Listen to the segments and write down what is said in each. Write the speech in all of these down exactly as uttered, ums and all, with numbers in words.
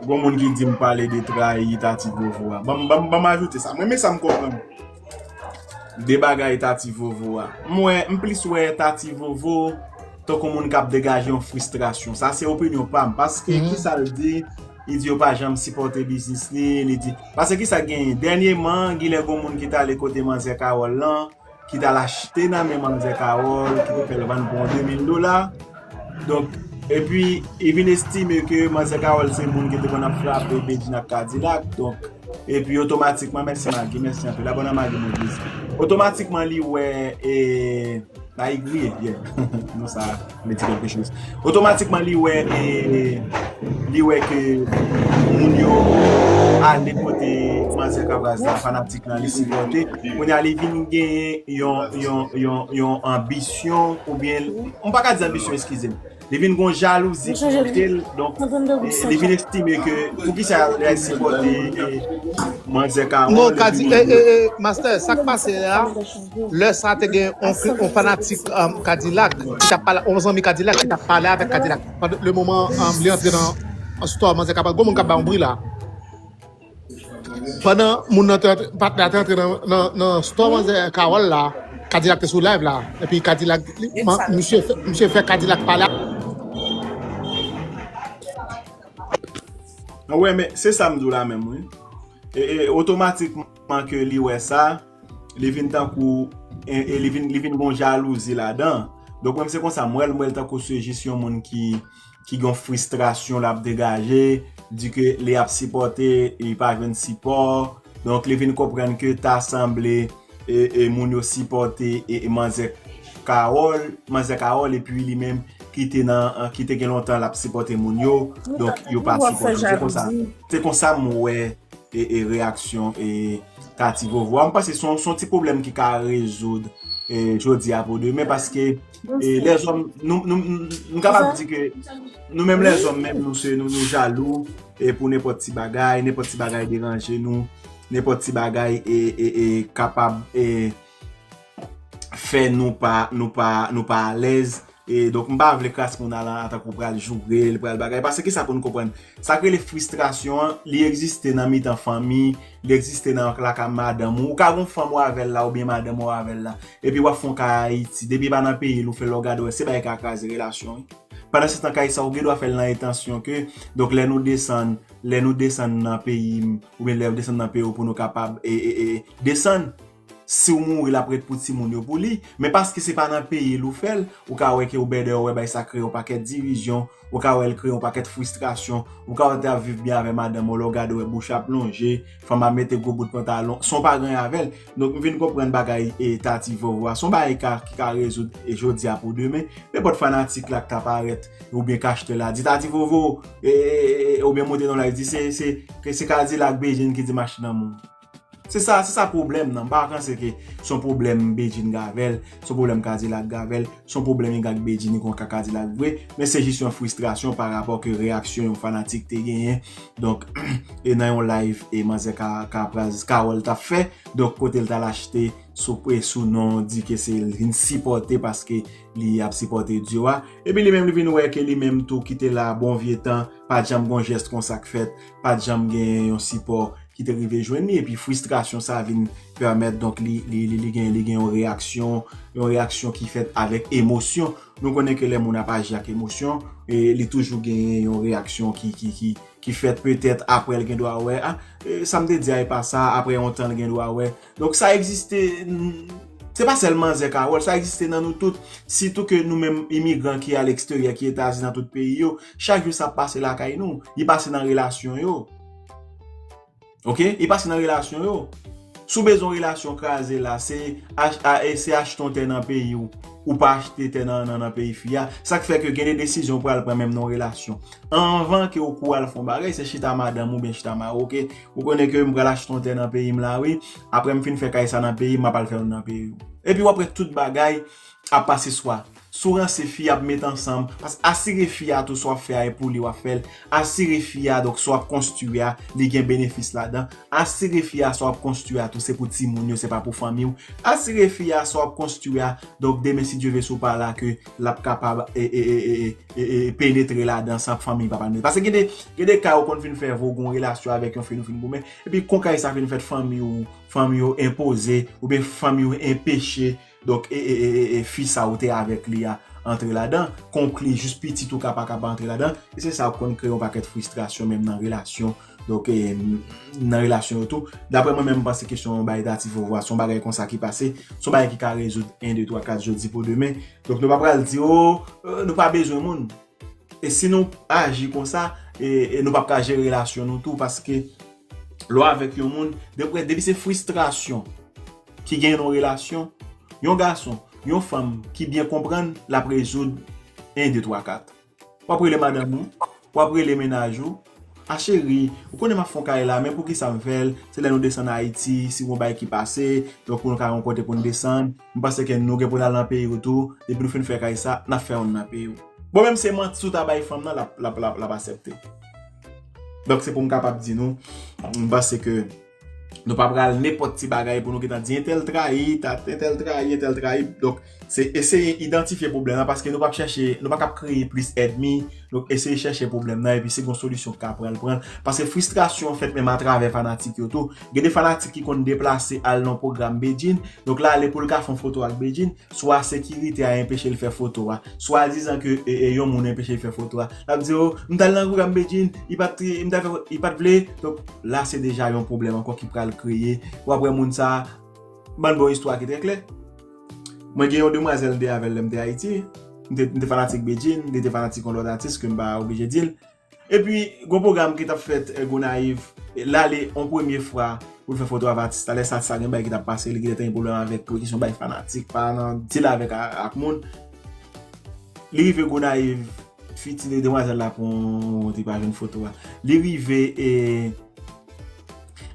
Gon moun ki di m pale de trayi Tati Vovo a. Ban m, ban m, ban m ajoute sa. Mwen, men sa m konprann. De bagay Tati Vovo a. M wè, m plis wè Tati Vovo tankou moun k ap degaje yon fristrasyon. Sa se opinyon pa m. Paske kisa l di? Li di yo pa janm sipòte biznis li. Li di, paske kisa k genyen? Dènyèman, genlè gon moun ki t ale kote manzè Carole lan, ki t al achte nan men manzè Carole, ki te fè l vann pou yon de mil dola. Donk, epi, li vin estime ke manzè Carole se moun ki te konn ap frape Bedjine ak Kadilak. Donk, epi otomatikman, mèsi Magi, mèsi anpil. Abòne Magi Movies. Otomatikman, li wè, e, la igriye, yeah. Non, sa vle di kèlke choz. Otomatikman, li wè, e, li wè ke moun yo ale kote manzè Kabraz la, fanatik lan, li sipòte. Kounye a, li vin genyen yon, yon, yon, yon anbisyon, oubyen, m pa ka di anbisyon, eskize m. Li vin gon jalouzi ki monte l, donk, e, li vin estime ke poukisa l al sipòte, e, manzè Carole. Non, Kadi, e, e, e, Master, sa k pase a, lè sa te gen yon, yon fanatik, um, Kadilak ki t ap pale, yon zanmi Kadilak ki t ap pale avèk Kadilak. Pandan le moman, um, li antre nan store manzè Carole, gon moun k ap bay yon bri la. Pandan moun nan te, patnè a te antre nan, nan, nan store manzè Carole la, Kadilak te sou live la. Epi Kadilak, li, man, misye fè, misye fè Kadilak pale. Wè, men se sa m di w la menm, wi. E, e, otomatikman ke li wè sa, li vin tankou, e, e li vin, li vin gon jalouzi ladan. Donk, menm se konsa, m wè l, m wè l tankou se jis yon moun ki, ki gon fristrasyon l ap degaje, di ke li ap sipòte, li pa jwenn sipò. Donk, li vin konprann ke ta sanble, e, e moun yo sipòte, e, e manzè Carole, manzè Carole, epi li menm ki te nan, ki te gen lontan l ap sipòte moun yo. Donk, yo pa sipòte l. Se konsa, se konsa m wè e, e reyaksyon, e, Tati Vovo a. M panse se yon, se yon ti pwoblèm ki ka rezoud, e, jodi a pou demen, paske, e, lèzòm, nou, nou, nou, nou kapab di ke nou menm lèzòm menm, nou se, nou, nou jalou, e, pou nenpòt ti bagay, nenpòt ti bagay deranje nou, nenpòt ti bagay, e, e, e, kapab, e, fè nou pa, nou pa, nou pa alèz. E, donk, m pa vle kras moun ala antanke w pral joure l, pral bagay. Paske kisa pou n konprann? Sa k rele fristrasyon an, li egziste nan mitan fanmi, li egziste nan lakay madanm ou. Ou ka gon fanm ou avè l la, oubyen madanm ou avè l la. Epi w ap fè yon kay Ayiti. Depi e pa nan peyi l ou fè l, lè w gade w wè, se bagay ka kraze relasyon, wi. Pandansetan, kay sa ou gen dwa fè l nan entansyon ke, donk, lè nou desann, lè nou desann nan peyi m, oubyen lè w desann nan peyi w pou nou kapab, e, e, e, desann, si w mouri, l ap ret pou timoun yo, pou li. Men paske se pa nan peyi l ou fè l, ou ka wè ke ou bèdè, ou wè bagay sa kreye yon pakèt divizyon, ou ka wè l kreye yon pakèt fristrasyon, ou ka wè l te ap viv byen avè madanm ou, lè w gade w wè bouch ap lonje, fanm ap mete gwo bout pantalon, san w pa gen anyen avè l. Donk, m vin konprann bagay, e, Tati Vovo a. Se yon bagay ka, ki ka rezoud, e, jodi a pou demen. Nenpòt fanatik la k ta parèt, oubyen k achte la, di Tati Vovo, e, e, e, oubyen monte nan live, di se, se, ke se Kadilak Bedjine ki di m achte nan moun. Se sa, se sa pwoblèm nan. M pa panse ke se yon pwoblèm Bedjine gen avè l, se yon pwoblèm Kadilak gen avè l, se yon pwoblèm li gen ak Bedjine, li konn ka Kadilak vre, men se jis yon fristrasyon pa rapò ke reyaksyon yon fanatik te genyen. Donk, e nan yon live, e manzè Ka-, Kapraz, Carole t ap fè, donk kote l t al achte sou, e sou non, di ke se l vin sipòte paske li ap sipòte duo a. Epi li menm li vin wè ke li menm tou ki te la bon vye tan, pa t janm gon jès konsa k fèt, pa t janm gen yon sipò ki te rive jwenn li, epi fristrasyon sa vin pèmèt, donk, li, li, li, li gen, li gen yon reyaksyon, yon reyaksyon ki fèt avèk emosyon. Nou konnen ke lè moun ap aji ak emosyon, e li toujou genyen yon reyaksyon ki, ki, ki, ki fèt petèt apre l gen dwa wè, a, e, sa m te di a e pa sa, apre yon tan l gen dwa wè. Donk, sa egziste, n-, se pa sèl manzè Carole, sa egziste nan nou tout, sitou ke nou menm imigran ki aleksteryè, ki Etazini, nan tout peyi yo, chak jou sa ap pase lakay nou, li pase nan relasyon yo. Oke? Li pase nan relasyon yo. Si w bezwen yon relasyon kraze la, se ach-, a, e, se achte yon tè nan peyi w, ou pa achte tè nan, nan, nan peyi fi a. Sa k fè ke gen de desizyon w pral pran menm nan yon relasyon. Anvan ke w kou al fè yon bagay, se chita madanm ou byen chita mari w, oke? Ou konnen ke m pral achte yon tè nan peyi m la, wi. Apre m fin fè kay sa nan peyi m, m ap al fè youn nan peyi w. Epi w ap wè tout bagay, ap pase swa. Si w ranse, fi a ap met ansanm, paske asire fi a tou sa w ap fè a e pou li w ap fè l. Asire fi a, donk, sa w ap konstwi a, li gen benefis ladan. Asire fi a, sa w ap konstwi a tou, se pou timoun yo, se pa pou fanmi w. Asire fi a, sa w ap konstwi a, donk, demen, si Dye ve, si w pa la, ke l ap kapab e, e, e, e, e, e, e penetre ladan san fanmi papa l menm. Paske gen de, gen de ka ou konn fin fè vre, ou gen yon relasyon avèk yon fi, nou fin goumen, epi kon kay sa fin fèt, fanmi w, fanmi yo enpoze, oubyen fanmi yo enpeche, donk, e, e, e, e, e, fi sa ou te avèk li a antre ladan, konkli jis pitit ou ka pa kapab antre ladan, e se sa k konn kreye yon pakèt fristrasyon menm nan relasyon, donk, e, nan relasyon yo tou. Daprè mwen menm, m panse ke se yon bagay dati fè vwa, se yon bagay konsa ki pase, se yon bagay ki ka rezoud en, de, twa, kat, jodi pou demen. Donk, nou pa pral di, o, e, nou pa bezwen moun. E si nou aji konsa, e, e nou p ap ka jere relasyon nou tou, paske lè w avèk yon moun, depi, depi se fristrasyon ki gen nan relasyon, yon gason, yon fanm ki byen konprann, l ap rezoud en, de, twa, kat. W ap rele madanm ou, w ap rele mennaj ou, a cheri, ou konnen m ap fè yon kay la, men poukisa m fè l, se lè nou desann Ayiti, si gen yon bagay ki pase, donk pou nou ka rankontre pou n desann, m panse ke nou gen pou n al nan peyi w tou, depi nou fin fè kay sa, n ap fè youn nan peyi w. Bon, menm se manti ou ta bay fanm nan, l ap, l ap, l ap, l ap aksepte. Donk, se pou m kapab di nou, m panse ke nou pa pral nenpòt ti bagay pou nou gentan di entèl trayi, ta, entèl trayi, entèl trayi. Donk, se eseye idantifye pwoblèm nan, paske nou p ap chèche, nou pa k ap kreye plis ènmi. Donk, eseye chèche pwoblèm nan, epi si gen yon solisyon k ka pran l, pran l. Paske fristrasyon fèt menm atravè fanatik yo tou. Gen de fanatik ki konn deplase al nan pwogram Bedjine. Donk, l ale pou l ka fè yon foto ak Bedjine. Swa sekirite a enpeche l fè foto a, swadizan ke, e, e, yon moun enpeche l fè foto a. L ap di, o, m t al nan pwogram Bedjine, li pa t, m t al fè, li pa t vle. Donk, la se deja yon pwoblèm ankò ki pral kreye. W ap wè moun sa, ban m ba w istwa ki trè klè. Mwen gen yon demwazèl m te avè l lè m te Ayiti. M te, m te fanatik Bedjine, li te fanatik yon lòt atis ke m pa oblije di l. Epi, gon pwogram ki t ap fèt, e, Gonayiv, l ale yon premye fwa pou l fè foto avè atis la. Lè sa, sa gen bagay ki t ap pase, li gentan gen pwoblèm avèk kesyon bay fanatik, pa nan deal avèk a, ak moun. Li rive Gonayiv, fiti de demwazèl la pran, li pa jwenn foto a. Li rive, e,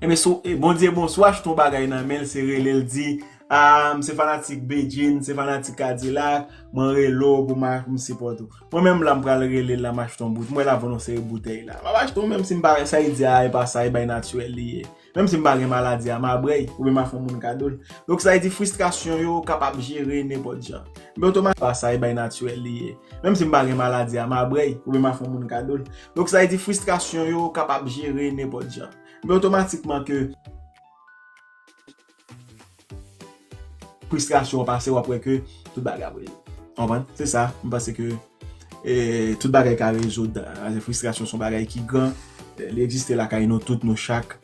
enben, sou, e, Bondye bon, si w achte yon bagay nan men l, se rele l di, a, m se fanatik Bedjine, m se fanatik Kadilak, mwen rele w pou m, pou m sipòte w. Mwen menm la, m pral rele l la, m achte yon bout, m wè l ap vann yon seri boutèy la. M ap achte yon, menm si m pa, sa e di a, e pa sa, e bay natirèl li ye. Menm si m pa gen maladi a, m a brèy, oubyen m a fè yon moun kado l. Donk, sa e di fristrasyon yo kapab jere nenpòt jan. Men otomatik, pa sa, e bay natirèl li ye. Menm si m pa gen maladi a, m a brèy, oubyen m a fè yon moun kado l. Donk, sa e di fristrasyon yo kapab jere nenpòt jan. Men otomatikman ke fristrasyon an pase, w ap wè ke tout bagay ap rezoud. Konprann? Se sa, m panse ke, e, tout bagay ka rezoud. Fristrasyon se yon bagay ki gran. E, li egziste lakay nou tout, nou chak.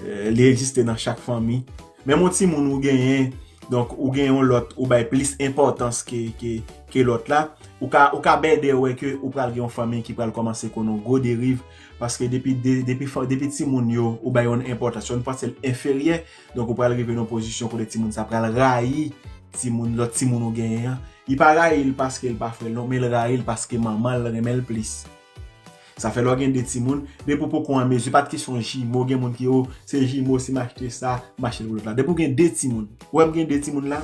E, li egziste nan chak fanmi. Menm yon timoun ou genyen, donk, ou gen yon lòt, ou bay plis enpòtans ke, ke, ke lòt la. Ou ka, ou ka bèdè wè ke ou pral gen yon fanmi ki pral kòmanse konn yon gwo deriv, paske depi, de, depi, depi timoun yo, ou bay yon enpòtans, yon panse l enferyè, donk ou pral rive nan yon pozisyon kote timoun sa pral rayi timoun, lòt timoun ou genyen an. Li pa rayi l paske l pa frè l non, men l rayi l paske manman l renmen l plis. Sa fè lè w gen de timoun, depi w poko an mezi, pa t kesyon jimo, gen moun ki, o, se jimo, si m achte sa, m achte l pou lòt la. Depi w gen de timoun, ou wè m gen de timoun la,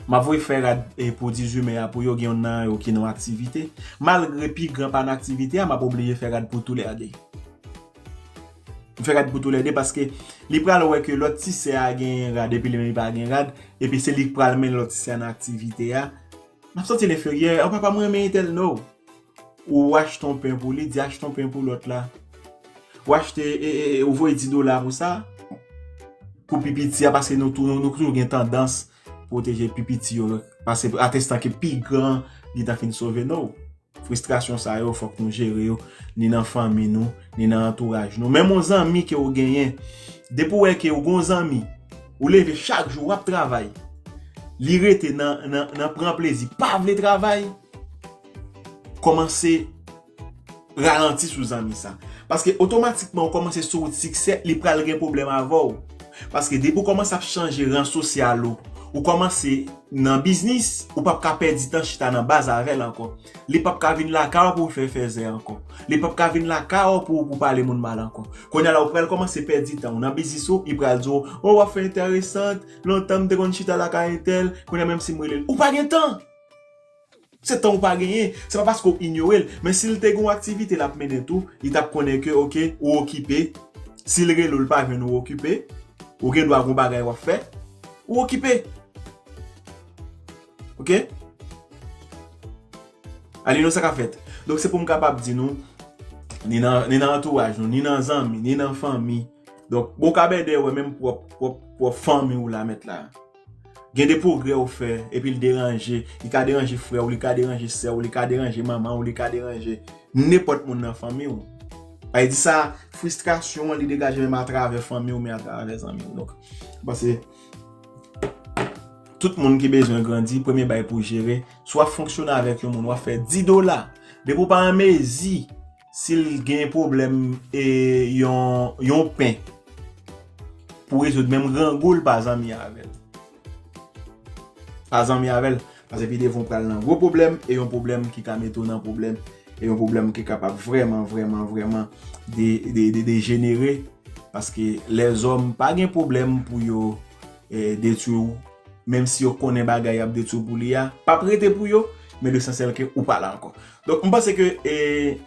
m ap voye fè rad, e, pou dizuit me a pou yo, gen youn nan yo ki nan aktivite. Malgre pi gran pa nan aktivite a, m ap oblije fè rad pou toulède. M fè rad pou toulède paske li pral wè ke lòt ti sè a genyen rad epi li menm li pa gen rad, epi se li k pral mennen lòt ti sè a nan aktivite a. M ap santi l enferyè, o papa, m renmen entèl, no. Ou achte yon pen pou li, di achte yon pen pou lòt la. Ou achte, e, e, e, ou voye dis dola pou sa, pou pi piti a, paske nou tou, nou, nou toujou gen tandans pwoteje pi piti yo, paske atestan ke pi gran, li ta fin sove nou. Fristrasyon sa yo, fòk nou jere yo, ni nan fanmi nou, ni nan antouraj nou. Menm yon zanmi ke ou genyen, depi w wè ke ou gen yon zanmi, ou leve chak jou, w ap travay, li rete nan, nan, nan pran plezi, pa vle travay, kòmanse ralanti sou zanmi sa. Paske otomatikman ou kòmanse sou wout siksè, li pral gen pwoblèm avè w. Paske depi w kòmanse ap chanje ran sosyal ou, ou kòmanse nan biznis, ou p ap ka pèdi tan chita nan baz avè l ankò. Li p ap ka vin lakay ou pou fè fèzè ankò. Li p ap ka vin lakay ou pou, pou pale moun mal ankò. Kounye a la, ou pral kòmanse pèdi tan ou nan biznis ou, li pral di w, "O, w ap fè enteresan, lontan m te konn chita lakay entèl, kounye a menm si m rele l, ou pa gen tan." Se tan ou pa genyen. Se pa paske w inyore l. Men si l te gen yon aktivite l ap mennen tou, li t ap konnen ke, oke, ou okipe. Si l rele w, l pa jwenn ou okipe, ou gen dwa gen yon bagay w ap fè, ou okipe. Oke? Ale nou sa k ap fèt. Donk, se pou m kapab di nou, ni nan, ni nan antouraj nou, ni nan zanmi, ni nan fanmi. Donk, bon, ka bèdè wè menm pwòp, pwòp, pwòp fanmi w la mèt la. Gen de pwogrè ou fè, epi l deranje, li ka deranje frè w, li ka deranje sè w, li ka deranje manman w, li ka deranje nenpòt moun nan fanmi w. Sa vle di sa, fristrasyon an, li degaje menm atravè fanmi w, men atravè zanmi w. Donk, m panse tout moun ki bezwen grandi, premye bagay pou jere, si w ap fonksyone avèk yon moun, w ap fè dis dola. Depi w pa an mezi, si l gen pwoblèm, e, yon, yon pen pou rezoud, menm grangou l, pa zanmi avè l. Pa zanmi avè l. Paske pi devan w pral nan gwo pwoblèm, e yon pwoblèm ki ka mete w nan pwoblèm, e yon pwoblèm ki kapab vrèman, vrèman, vrèman de, de, de, dejenere. Paske lèzòm pa gen pwoblèm pou yo, e, detwi w, menm si yo konnen bagay y ap detwi w pou li a p ap rete pou yo, men lesansyèl ke ou pa la ankò. Donk, m panse ke, e,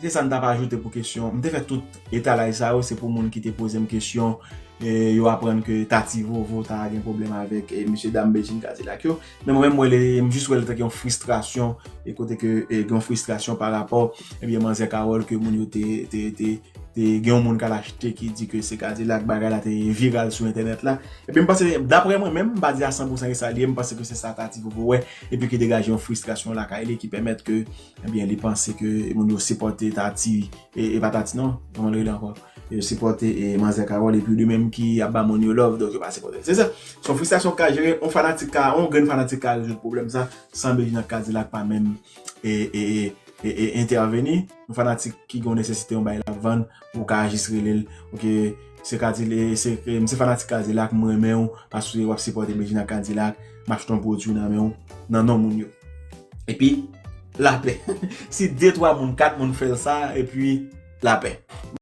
se sa m t ap ajoute pou kesyon. M te fè tout etalaj sa yo, se pou moun ki te poze m kesyon, e, yo aprann ke Tati Vovo ta gen pwoblèm avèk, e, mesye dam Bedjine Cadillac yo. Men mwen menm, mwen, m jis wè l tankou yon fristrasyon, e kote ke, e, gen yon fristrasyon pa rapò, ebyen, manzè Carole, ke moun yo te, te, te, te gen yon moun k al achte ki di ke se Cadillac, bagay la te viral sou entènèt la. Ebyen, m panse, daprè mwen menm, m pa di a san pou san ke sa l ye, m panse ke se sa Tati Vovo wè, epi ki degaje yon fristrasyon lakay li, ki pèmèt ke, ebyen, li panse ke moun yo sipòte Tati, e, e pa Tati non, kòman l rele ankò? Yo sipòte, e, manzè Carole, epi de menm ki ap ba moun yo love, donk yo pa sipòte. Se sa, se yon fristrasyon k ka jere, yon fanatik ka, yon grenn fanatik ka rezoud pwoblèm sa, san Bedjine ak Cadillac pa menm, e, e, e, e, e, entèveni. Yon fanatik ki gen yon nesesite, yon bagay l ap vann, ou ka jis rele l. Oke, se Cadillac, se, e, m se fanatik Cadillac, m renmen w, paske w ap sipòte Bedjine ak Cadillac, m achte yon pwodui nan men w, nan non moun yo. Epi, lapè. Si de, twa moun, kat moun fè l sa, epi lapè.